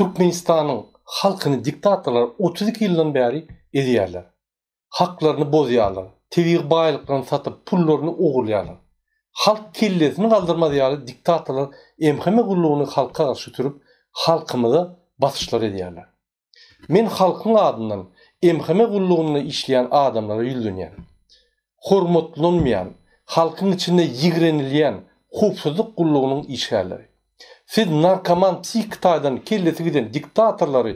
Türkmenistanyň halkyny diktatorlar 32 ýyldan bäri ezýärler. Haklaryny bozýarlar, tebigy baýlyklaryny satyp pullaryny ogurlaýarlar. Halk kellesini galdyrmaz ýaly diktatorlar MHM gullugyny halka garşy sürüp halkymyza basyşlar edýärler. Men halkyň adyndan MHM gullugynda işleýän adamlara ýüzlenýän. Hormatlanmaýan, halkyň içinde ýigrenilýän howpsuzlyk gullugynyň işgärleri. Siz narkoman psihiki taýdan kellesi giden diktatorlary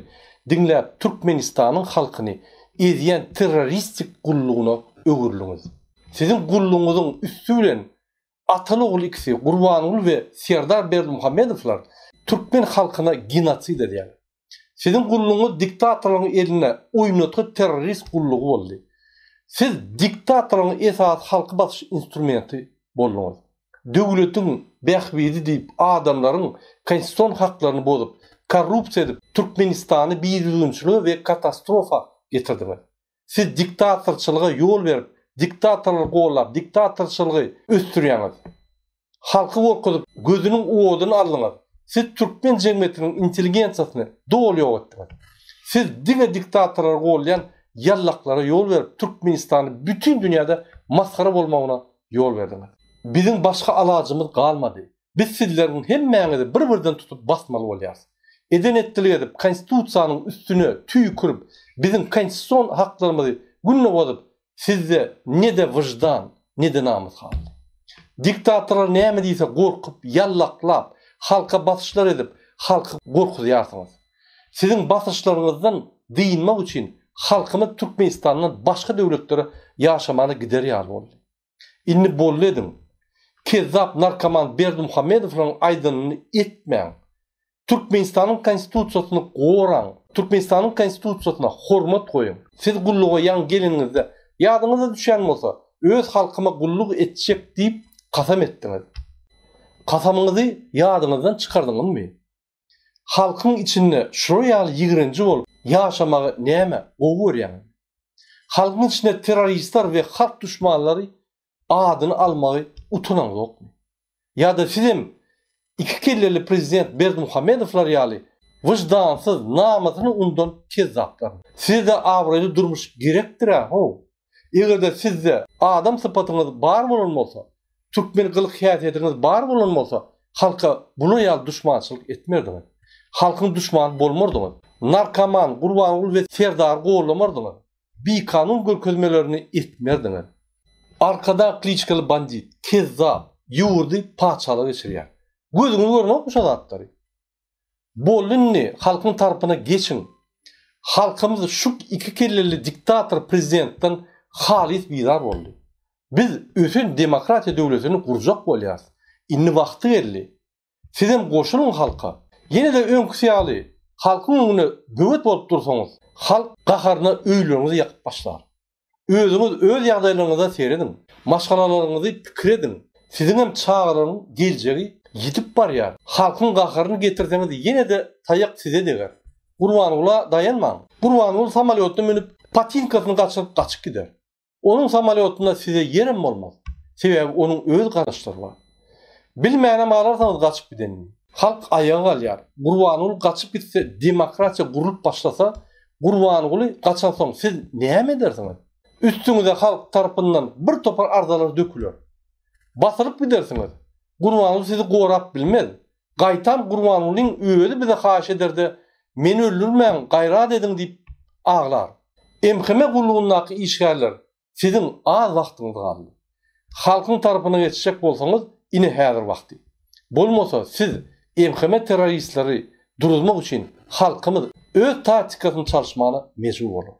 diňläp Türkmenistanyň halkyny ezýän terroristik gullugyna öwrüldiňiz. Siziň gullugyňyzyň üsti bilen ataly-ogul ikisi Gurbanguly we Serdar Berdimuhamedowlar türkmen halkyna genosid edýärler. Siziň gullugyňyz diktatorlaryň elinde oýnatgy terrorist gullugy boldy. Siz diktatorlaryň esasy halky basyş instrumenti bolduňyz. Döwletiň bähbidi diýip adamlaryň konstitusion haklaryny bozup, korrupsiýa edip Türkmenistany bidüzgünçilige we katastrofa getirdiňiz. Siz diktatorçylyga ýol berip, diktatorlary gollap, diktatorçylygy ösdürýäňiz. Halky gorkuzyp, gözüniň oduny aldyňyz. Siz türkmen jemgyýetiniň intelligensiýasyny doly ýok etdiňiz. Siz diňe diktatorlary gollaýan ýallaklara ýol berip, Türkmenistany bütin dünýäde masgara bolmagyna ýol berdiňiz. Biziň başga alajymyz galmady. Biz sizleriň hemmäňizi bir-birden tutup basmaly bolýarys. Eden-etdilik edip, Konstitusiýanyň üstüne tüýkürip, biziň konstitusion haklarymyzy günde bozup, sizde ne-de wyždan, ne-de namys galdy. Diktatorlar näme diýse gorkup, ýallaklap, halka basyşlar edip, halky gorkuzýarsyňyz. Siziň basyşlaryňyzdan dynmak üçin halkymyz Türkmenistandan başga döwletlere ýaşamana gider ýaly boldy. Indi boldy ediň. Kezzap narkoman Berdimuhamedowlaryň aýdanyny etmäň. Türkmenistanyň konstitusiýasyny goraň. Türkmenistanyň konstitusiýasyna hormat goýuň. Siz gulluga ýaňy geleniňizde ýadyňyza düşýän bolsa, öz halkyma gulluk etjek diýip kasam etdiňiz. Kasamyňyzy ýadyňyzdan çykardyňyzmy? Halkyň içinde şular ýaly ýigrenji bolup ýaşamagy näme gowy görýäňizmi? Halkyň içinde terroristler we halk duşmanlary adyny almagy utanaňzokmy? Ýa-da sizem iki kelleli prezident Berdimuhamedowlar ýaly wyždansyz, namysyny undan kezzaplarmy? Size-de abraýly durmuş gerekdir-ä, how? Eger-de sizde adam sypatyňyz bar bolan bolsa, türkmen gylyk-häsiýetiňiz bar bolan bolsa, halka bular ýaly duşmançylyk etmerdiňiz. Halkyň duşmany bolmardyňyz. Narkoman Gurbanguly we Serdary gollamardyňyz. Bikanun görkezmelerini etmerdiňiz. Arkadag kliçkaly bandit, kezzap, ýurdy patyşalyga geçirýär. Gözüňiz görnokmy şo zatlary? Boldy indi halkyň tarpyna geçiň. Halkymyz şu iki kelleli diktator prezidentden halys bizar boldy. Biz ösen demokratiýa döwletini gurjak bolýas. Indi wagty geldi. Sizem goşulyň halka. Ýene-de öňküsi ýaly halkyň öňünde böwet bolup dursaňyz, halk gaharyna öýleriňizi ýakyp başlar. Özüňiz öz ýagdaýlaryňyza serediň. Maşgalalaryňyzy pikir ediň. Siziňem çagalaryň geljegi ýitip barýar. Halkyň gaharyny getirseňiz ýene-de taýak size deger. Gurbangula daýanmaň. Gurbanguly samolýotda münüp patinkasyny gaçyryp gaçyp gider. Onuň samolýotynda size ýerem bolmaz. Sebäbi onuň öz garaşlary bar. Bilmänem galarsyňyz gaçyp gidenini. Halk aýaga galýar. Gurbanguly gaçyp gitse demokratiýa gurlup başlasa Gurbanguly gaçansoň siz näme edersiňiz? Üstüňize halk tarpyndan bir topar arzalar döküler. Basylyp gidersiňiz. Gurbanguly sizi gorap bilmez. Gaýtam Gurbangulyň özi bize haýyş ederde meni öldürmäň gaýrat ediň diýip aglar. MHM gullugyndaky işgärler Siziň az wagtyňyz galdy. Halkyň tarapyna geçjek bolsaňyz ine häzir wagty. Bolmasa siz MHM terroristleri duruzmak üçin halkymyz öz taktikasyny çalyşmana mejbur bolar.